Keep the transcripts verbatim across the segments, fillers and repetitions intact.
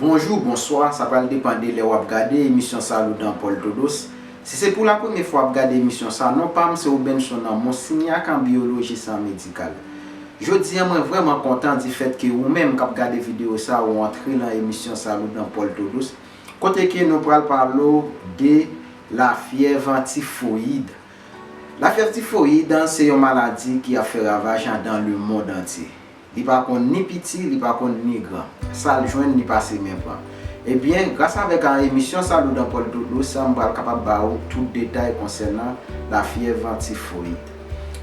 Bonjou, bonswa, sa pral depann de lè w ap gade emisyon Saludan Paul Todos. Si se pou la premye fwa w ap gade emisyon sa, non pa m se Obenson nan Monsignac an biyoloji san medikal. Jodi a mwen vrèman kontan di fèt ke ou menm k ap gade videyo sa ou antre nan emisyon Saludan Paul Todos, kote ke nou pral pale w de lafyèv tifoyid. Lafyèv tifoyid se yon maladi ki ap fè ravaj nan le mond antye. Li pa konn ni piti, li pa konn ni gran. Sa l jwenn, li pase men pran. Ebyen, gras avèk a emisyon Saludan Paul Todos sa, m pral kapab ba ou tout detay konsènan lafyèv tifoyid.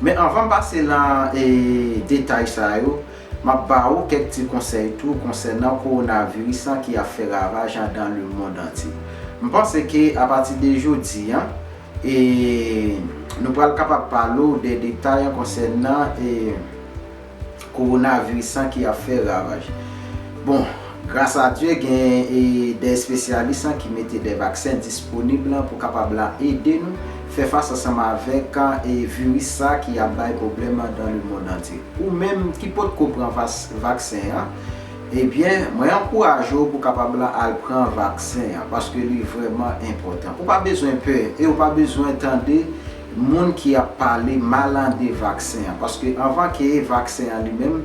Men anvan m pase nan e, detay sa yo, m ap ba ou kèk ti konsèy tou konsènan kowonaviris lan ki ap fè ravaj nan le mond antye. M panse ke apati de jodi a, e, nou pral kapab pale w de detay konsènan e, kowonaviris lan ki ap fè ravaj. Bon, gras a Dye, gen e, de espesyalis lan ki mete de vaksen disponib lan pou kapab la ede nou fè fas ansanm avèk e, viris sa ki ap bay pwoblèm nan le mond antye. Ou menm ki potko pran vas- vaksen an, ebyen, mwen ankouraje w pou kapab la al pran vaksen an, paske li vrèman enpòtan. Ou pa bezwen pè e ou pa bezwen tande moun ki ap pale mal de vaksen an, paske anvan ke vaksen an li menm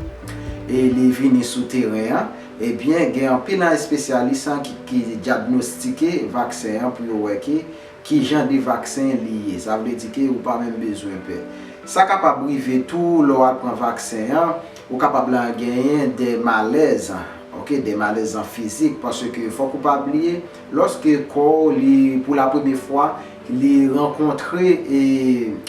e li vini sou teren an, ebyen, gen anpil nan espesyalis an ki, ki dyagnostike vaksen an pou yo wè ke ki jan de vaksen li ye. Sa vle di ke ou pa menm bezwen pè. Sa kapab rive tou lè w al pran vaksen an, ou kapab la genyen de malèz, ok, de malèz an fizik, paske fòk ou pa bliye, lòske kò w li, pou la premye fwa, li rankontre e,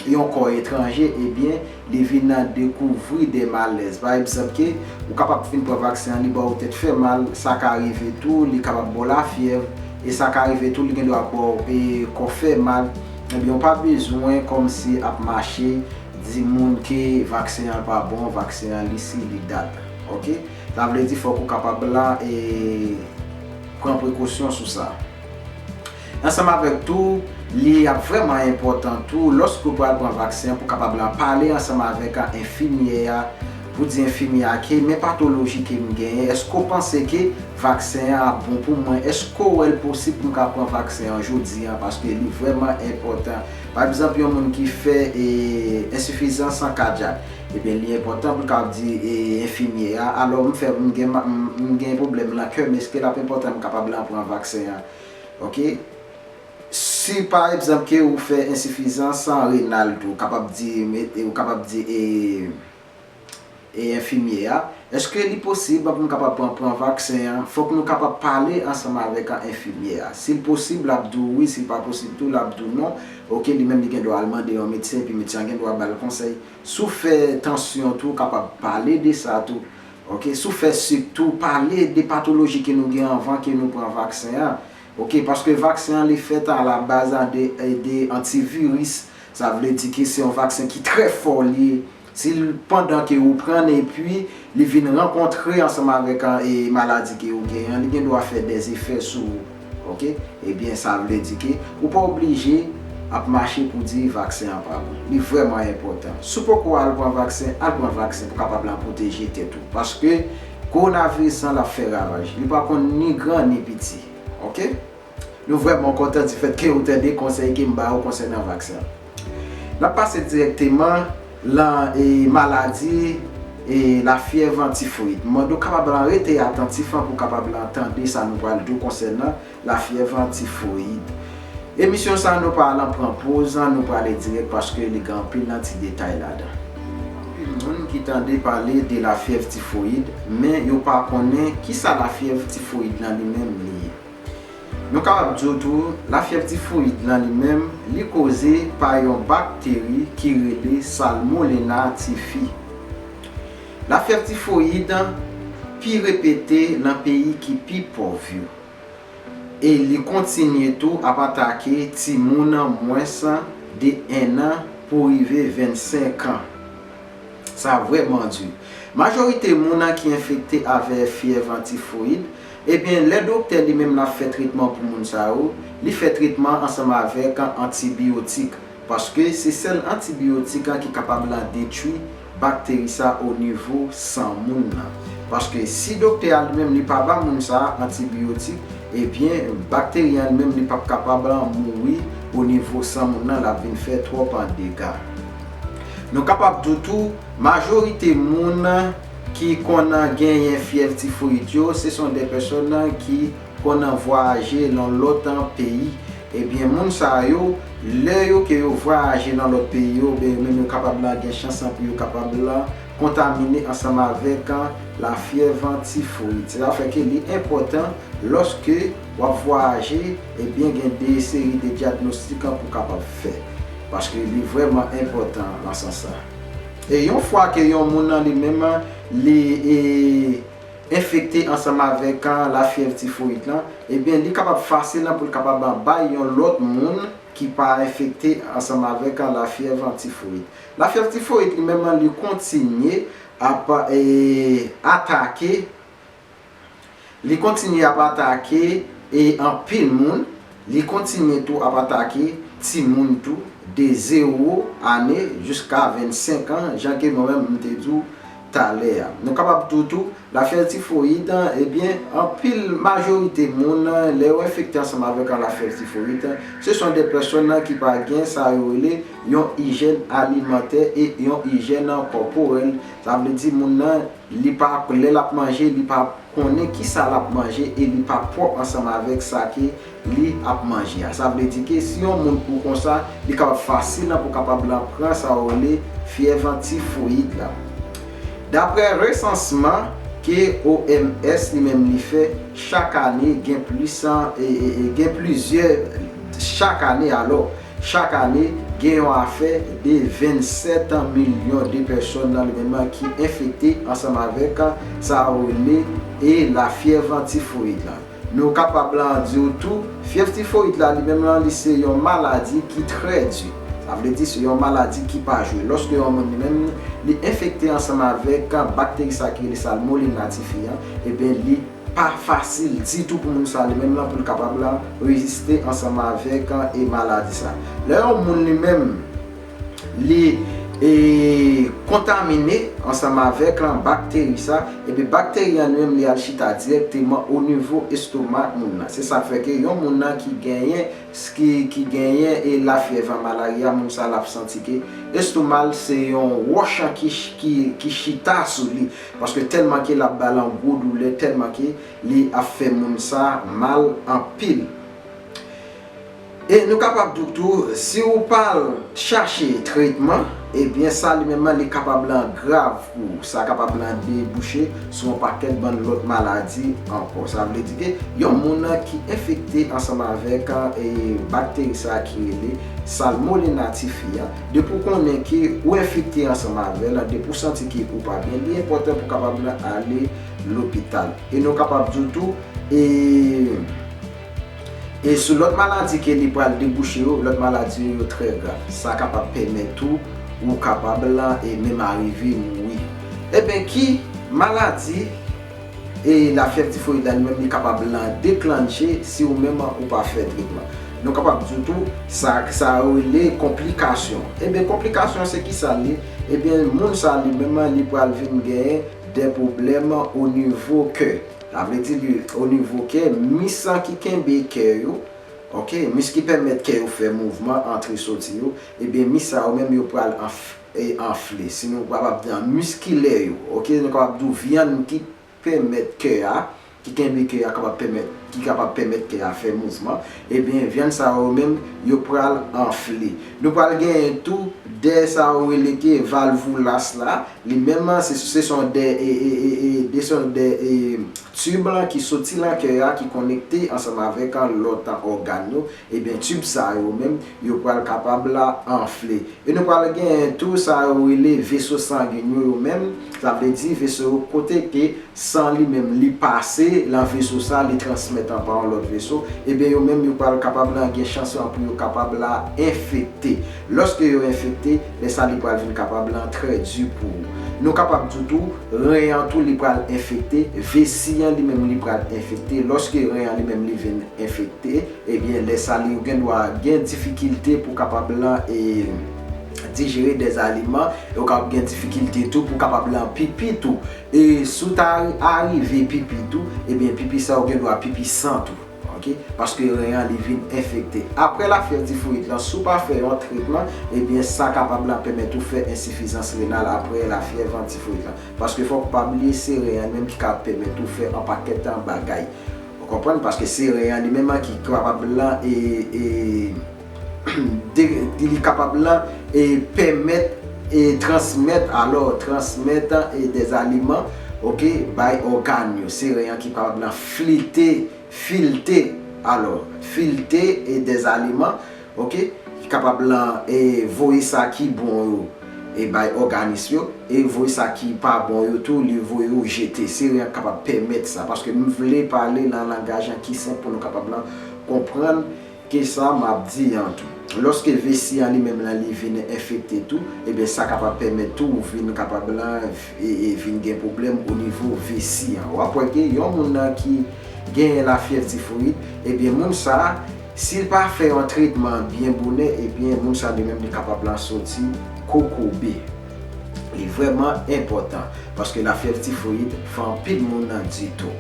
yon kò etranje, ebyen, li vin dekouvri de malèz. Pa egzanp, ke ou kapab fin pran vaksen an, li ba w tèt fè mal, sa ka rive tou, li kapab ba w lafyèv, e sa ka rive tou, li gen dwa ba w e, kò fè mal. Ebyen, ou pa bezwen kòmsi ap mache di moun ke vaksen an pa bon, vaksen an li si, li dat. Ok? Sa vle di fòk ou kapab la e pran prekosyon sou sa. Ansanm avèk tou, li ap vrèman enpòtan tou lòske w pral pran vaksen an pou kapab la pale ansanm avèk a enfimyè a, pou di enfimyè a ke men patoloji ke m genyen, èske w panse ke vaksen an ap bon pou mwen? Èske w wè l posib pou m ka pran vaksen an jodi a? Paske li vrèman enpòtan. Pa egzanp, yon moun ki fè e, ensifizans an kadyak, ebyen, li enpòtan pou l kapab di e, enfimyè a, alò m fè, m gen, m, m gen pwoblèm nan kè m, èske l ap enpòtan m kapab la pran vaksen an? Ok? Si pa egzanp ke ou fè ensifizans renal tou, ou kapab di, ou kapab di e, e enfimyè a, èske li posib pou m kapab pran, pran vaksen an? Fòk nou kapab pale ansanm avèk enfimyè a. Si l posib, l ap di w wi, si l pa posib tou, l ap di w non. Ok, li menm li gen dwa al mande yon medsen, epi medsen an gen dwa ba l konsèy. Si w fè tansyon tou, ou kapab pale de sa tou. Ok, si w fè sik tou, pale de patoloji ke nou gen anvan ke nou pran vaksen an. Ok, paske vaksen an li fèt a la baz a de, de antiviris. Sa vle di ke se yon vaksen ki trè fò li ye. Si l, pandan ke ou pran l epi li vin rankontre ansanm avèk e, maladi ke ou genyen an, li gen dwa fè de efè sou ou. Ok? Ebyen, sa vle di ke ou pa oblije ap mache pou di vaksen an pa bon. Li vrèman enpòtan. Si w poko al pran vaksen, al pran vaksen pou kapab la pwoteje tèt ou. Paske kowonaviris lan l ap fè ravaj. Li pa konn ni gran ni piti. Ok? Nou vrèman kontan di fèt ke ou tande konsèy ke m ba ou konsènan vaksen an. N ap pase dirèkteman lan e, maladi e, lafyèv tifoyid. M mande w kapab lan rete atantif an pou kapab lan tande sa nou pral di w konsènan lafyèv tifoyid. Emisyon sa a nou pa al an pran poz, nou prale dirèk paske li gen anpil nan ti detay ladan. Anpil moun ki tande pale de lafyèv tifoyid, men yo pa konnen kisa lafyèv tifoyid lan li menm li ye. Nou kapab di w tou, lafyèv tifoyid lan li menm, li koze pa yon bakteri ki rele Salmonella typhi. Lafyèv tifoyid pi repete lan peyi ki pi pòv yo. E li kontinye tou ap atake timoun mwens de en an pou rive vennsenk an. Sa vrèman di. Majorite moun ki enfekte avè fyèv tifoyid, ebyen, lè doktè li menm l ap fè tretman pou moun sa yo, li fè tretman ansanm avèk antibiyotik. Paske se sèl antibiyotik an ki kapab la detwi bakteri sa o nivo san moun nan. Paske si doktè a li menm li pa ba moun sa a antibiyotik, ebyen bakteri a li menm li p ap kapab mouri o nivo san moun nan, l ap vin fè twòp dega. Nou kapab di w tou, majorite moun ki konn genyen fyèv tifoyid yo, ce sont des personnes ki konn vwayaje nan lòt peyi. Ebyen moun sa yo, lè yo ke yo vwayaje nan lòt peyi yo, ben yo menm yo kapab gen chans pou yo kapab kontamine ansanm avèk lafyèv tifoyid. Se sa fè ke li enpòtan lòske w ap vwayaje, ebyen gen de seri de dyagnostik pou kapab fè. Paske li vrèman enpòtan nan sans sa. E yon fwa ke yon moun nan li menm li e, enfekte ansanm avèk lafyèv tifoyid lan, ebyen li kapab fasil pou l kapab bay yon lòt moun ki pa enfekte ansanm avèk lafyèv tifoyid. Lafyèv tifoyid li menm li kontinye ap e, atake, li kontinye ap atake e anpil moun, li kontinye tou ap atake timoun tou de zewo ane jiska vennsenk an, jan ke mwen menm m te di w talè a. Nou kapab di w tou, lafyèv tifoyid, ebyen, anpil majorite moun, lè yo enfekte ansanm avèk lafyèv tifoyid, ce sont des personnes ki pa gen sa yo rele yon ijèn alimantè e yon ijèn kòporèl. Sa vle di moun nan, li pa, lè l ap manje, li pa konnen kisa l ap manje e li pa pwòp ansanm avèk sa ke li ap manje a. Sa vle di ke si yon moun pou konsa, li kapab fasil pou kapab pran sa yo rele fyèv tifoyid la. Daprè resansman ke O M S li menm li fè, chak ane gen plis, e, e, e, gen plizyè, chak ane alò, chak ane, gen yon afè de vennsèt milyon de pèsòn nan lemonn nan ki enfekte ansanm avèk sa yo rele e lafyèv tifoyid la. Nou kapab di w tou, fyèv tifoyid la li menm lan li se yon maladi ki trè di. Sa vle di se yon maladi ki pa jwe. Lòske yon moun li menm li enfekte ansanm avèk bakteri sa ki rele Salmonella typhi an, ebyen li pa fasil ditou pou moun sa li menm lan pou l kapab reziste ansanm avèk e maladi sa. Lè yon moun li menm li e kontamine ansanm avèk bakteri sa, ebyen bakteri an li menm li al chita dirèkteman o nivo estomak moun nan. Se sa k fè ke yon moun nan ki genyen ki, ki genyen e lafyèv malari a, moun sa l ap santi ke estoma l se yon wòch ki, ki, ki chita sou li. Paske tèlman ke l ap ba l yon gwo doulè, tèlman ke li ap fè moun sa mal anpil. E nou kapab di w tou, si w pa al chache tretman, ebyen sa li menm li kapab grav pou ou. Sa kapab debouche sou yon pakèt bann lòt maladi ankò. Sa vle di ke yon moun ki enfekte ansanm avèk e, bakteri sa ki rele Salmonella typhi an, depi w konnen ke ou enfekte ansanm avè l, depi w santi ke ou pa byen, li enpòtan pou kapab ale lopital. E nou kapab di w tou, e, e sou lòt maladi ke li pral debouche yo, lòt maladi yo, yo trè grav. Sa kapab pèmèt ou, ou kapab e menm arive mouri. Ebyen, ki maladi e lafyèv tifoyid la li menm li kapab deklanche si ou menm ou pa fè tretman? Nou kapab di w tou, sa, sa yo rele konplikasyon. Ebyen, konplikasyon se kisa l ye? Ebyen, moun sa li menm li pral vin genyen de pwoblèm o nivo kè. Sa vle di li o nivo kè, mis ki kenbe kè yo, oke, mis ki pèmèt kè yo fè mouvman, antre soti yo, ebyen mis sa yo menm yo pral anf-, e, anfle. Si nou kapab di an miskilè yo, oke, nou kapab di w vyann ki pèmèt kè a, ki kenbe kè a kapab pèmèt, ki kapab pèmèt kè a fè mouvman, ebyen vyann sa yo menm yo pral anfle. Nou pral genyen tou de sa yo rele ke valvoulas la, li menm se, se son de, e, e, e, e, de son de, e, tib lan ki soti lan kè a, ki konekte ansanm avèk lòt ògàn yo, ebyen tib sa yo menm yo pral kapab anfle. E nou pral genyen tou sa yo rele veso sangen yo, yo menm, sa vle di veso yo kote ke san li menm li pase lan veso sa, li transmèt an pa yon lòt veso, ebyen yo menm yo pral kapab gen chans pou yo kapab enfekte. Lòske yo enfekte, lè sa li pral vin kapab trè di pou ou. Nou kapab di tou, ren an tou li pral enfekte, vesi an li menm li pral enfekte. Lòske ren an li menm li vin enfekte, ebyen lè sa li ou gen dwa gen difikilte pou kapab e, dijere dèzaliman, e ou kapab gen difikilte tou pou kapab lan pipi tou. E si w ta arive pipi tou, ebyen pipi sa ou gen dwa pipi san tou. Ok? Paske ren an li vin enfekte. Apre lafyèv tifoyid lan, si w pa fè yon tretman, ebyen sa kapab lan pèmèt ou fè ensifizans renal apre lafyèv tifoyid lan. Paske fòk ou pa bliye se ren an li menm ki ka pèmèt ou fè yon pakèt bagay. Ou konprann? Paske se ren an li menm ki kapab lan e, e, de, li kapab lan e pèmèt e transmèt, alò, transmèt e dèzaliman, ok, bay ògàn yo. Se ren an ki kapab lan filte, filte, alò, filte e dèzaliman, ok, ki kapab lan e voye sa ki bon yo e bay òganis yo, e voye sa ki pa bon yo tou, li voye yo jete. Se ren an kapab pèmèt sa, paske m vle pale nan langaj an ki senp pou nou kapab lan konprann ke sa m ap di an tou. Lòske vesi an li menm lan li vin enfekte tou, ebyen sa kapab pèmèt tou ou vin kapab lan e, e vin gen pwoblèm o nivo vesi an. W ap wè ke yon moun nan ki genyen lafyèv tifoyid, ebyen moun sa a, si l pa fè yon tretman byen bonè, ebyen moun sa a li menm li kapab lan soti kokobe. Li vrèman enpòtan, paske lafyèv tifoyid fè anpil moun nan ditou.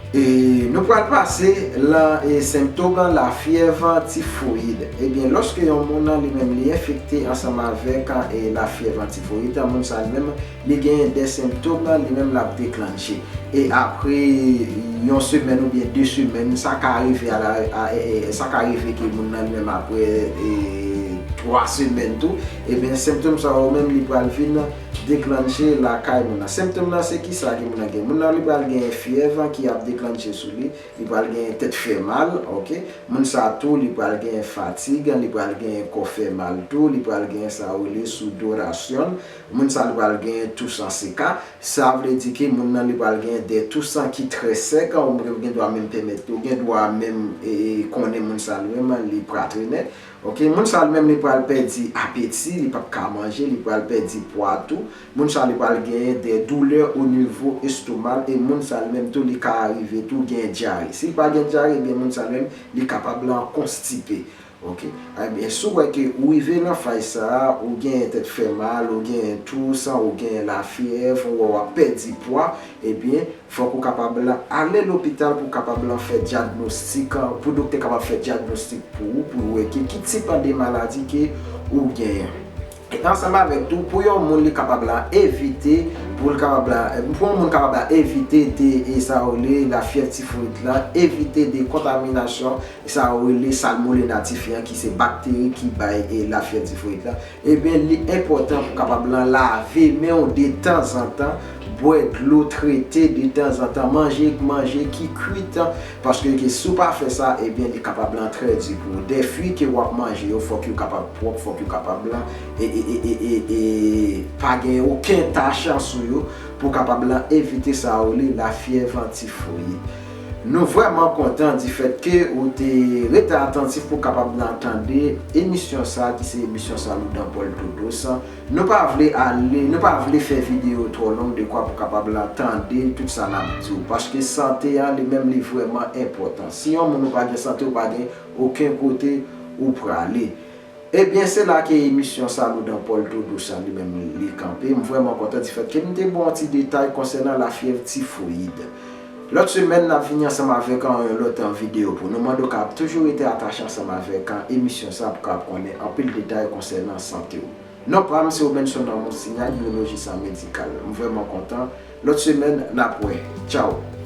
E nou pral pase lan e senptòm lafyèv tifoyid. Ebyen, lòske yon moun nan li menm li enfekte ansanm avèk e lafyèv tifoyid, moun sa li menm li genyen de senptòm li menm l ap deklanche. E apre yon semèn oubyen de semèn, sa ka rive a la, a, e, e, sa ka rive ke moun nan li menm apre e twa semèn tou, ebyen senptòm sa yo menm li pral vin deklanche lakay moun nan. Senptòm nan se kisa ke moun nan gen? Moun nan li pral gen fyèv ki ap deklanche sou li, li pral gen tèt fè mal, ok? Moun sa tou li pral gen fatig, li pral gen kò fè mal tou, li pral gen sa yo rele soudorasyon, moun sa li pral gen tous an seka. Sa vle di ke moun nan li pral gen de tous an ki trè sèk, ou gen dwa menm pèmèt, ou gen dwa menm e, konnen moun sa li menm li pratrenè. Ok, moun sa li menm li pral pèdi apeti, li p ap ka manje, li pral pèdi pwa tou. Moun sa li pral genyen de doulè o nivo estomal e moun sa li menm tou li ka rive tou gen dyare. Si li pa gen dyare, ebyen moun sa li menm li kapab lan konstipe. Ok? Ebyen, si w wè ke ou rive nan faz sa a, ou genyen tèt fè mal, ou genyen tous, ou genyen lafyèv, ou wè w ap pèdi pwa, ebyen, fòk ou kapab lan ale lopital pou kapab lan fè dyagnostik, pou doktè kapab fè dyagnostik pou ou, pou wè ke ki tip de maladi ke ou genyen. E ansanm avèk tou, pou yon moun li kapab lan evite, pou l kapab lan, pou yon moun kapab lan evite de, e sa yo rele lafyèv tifoyid lan, evite de kontaminasyon, sa yo rele salmonela typhi an, ki se bakteri ki bay, e, lafyèv tifoyid lan. Ebyen, li enpòtan pou kapab lan lave men w detanzantan, bwè dlo trete detanzantan, manje, manje ki kwit, paske ke si w pa fè sa, ebyen, li kapab lan trè di pou ou. De fwi ke w ap manje yo, fòk yo kapab pwòp, fòk yo kapab lan, e, e, e, e, e, e pa gen okenn tach sou yo, pou kapab lan evite sa yo rele lafyèv tifoyid. Nou vrèman kontan difèt ke ou te rete atantif pou kapab lan tande emisyon sa a, ki se emisyon Saloudan Paul Todos. Nou pa vle ale, nou pa vle fè videyo twò long dekwa pou kapab lan tande tout sa n ap di w, paske sante a li menm li vrèman enpòtan. Si yon moun ou pa gen sante, ou pa gen okenn kote ou prale. Ebyen, se la ke emisyon Saloudan Paul Todos sa li menm li kanpe. M vrèman kontan difèt ke m te ba w yon ti detay konsènan lafyèv tifoyid. Lòt semèn, n ap vini ansanm avèk yon lòt videyo pou nou. Mande w kapab toujou rete atache ansanm avèk emisyon sa pou kapab konnen anpil detay konsènan sante w. Non pa m se Robenson Monsignac, biyolojis an medikal. M vrèman kontan. Lòt semèn, n ap wè. Tchaw!